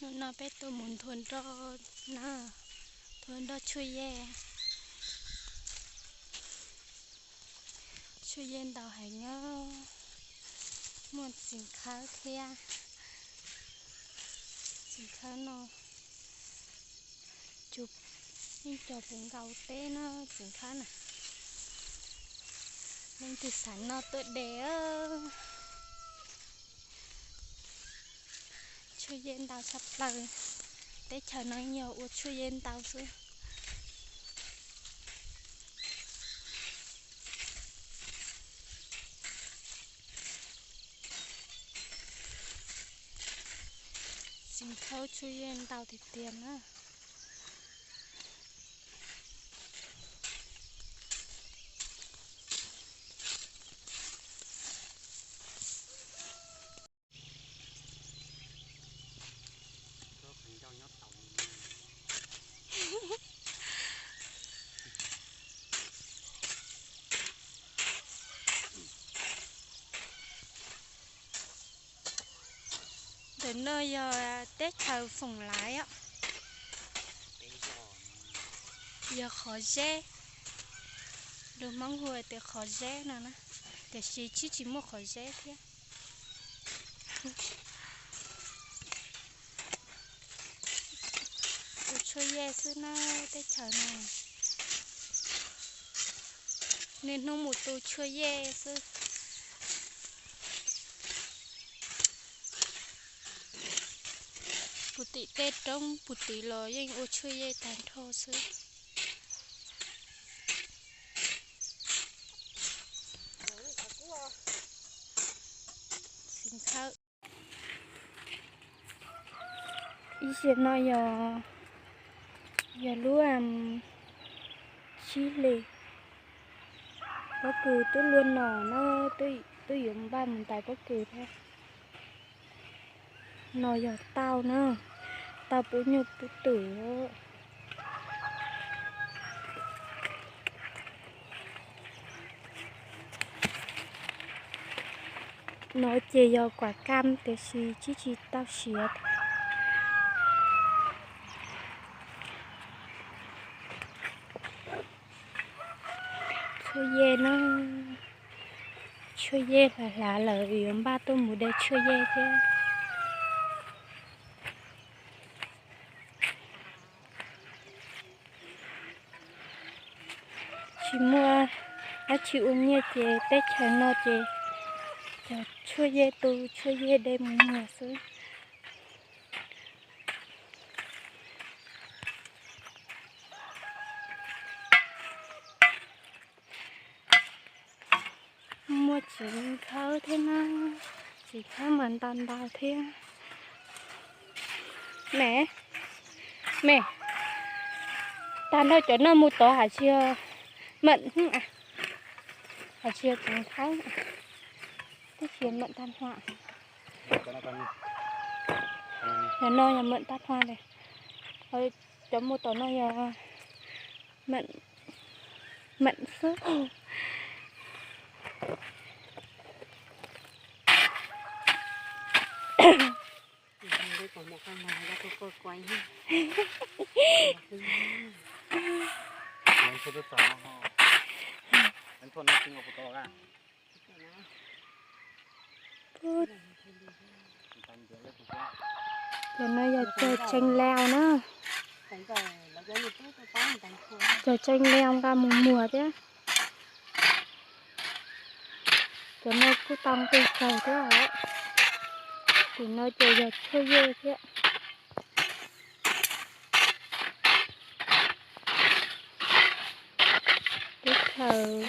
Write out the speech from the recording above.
Hnub no peb tuaj mus nthua nroj na, nthua nroj tshuaj yej. Tshuaj yej ntau heev na, muaj txiv khawb thiab. Txiv khawb no yeej cog puv nkaus teb na, txiv khawb na. Leej twg xav noj tuaj de. Tshuaj yej ntau tshaj plaws, teb chaws no yog ua tshuaj yej ntau xwb. Txiv khawb tshuaj yej ntau tiag tiag na. Ntawm no yog teb chaws Foom Laiv os. Yog qhov zeb, lus Hmoob hu tias qhov zeb no na, tiam sis tsis tsis muaj qhov zeb thiab. Tu tshuaj yej xwb na, teb chaws no niaj hnub mus tu tshuaj yej xwb. Puag tim tej roob puag tim los yeej ua tshuaj yej tag nrho xwb. Ib zaug no yog, yog lub tsib hlis, pob kws twb luaj no na, twb yuav npaj mus ntais pob kws thiab. No yog tauj na, tauj pub nyuj pub twm. No ces yog kuam kam tiam sis tsis tsis tau siav. Tshuaj yej na, tshuaj yej hlav hlav lawm yuav npaj tuaj mus de tshuaj yej thiab. Tsis muaj dab tsi ua nyiaj ces teb chaws no ces cog tshuaj yej tu tshuaj yej de mus muag xwb. Muaj txiv khawb thiab na, txiv khawb mas ntau ntau thiab. Me, me, tag nrho cov no mus tod hais tias mam, hais tias txiv khawb, tib si mam tag nrho. Cov no yog mam tag nrho li. Cov mus tom no yog mam xwb. Cov no yog cog tseev leo na. Cog tseev leo nqa mus muag thiab. Cov no kuj tau nqi kawg thiab os. Tim no ces yog tshuaj yej thiab. Teb chaws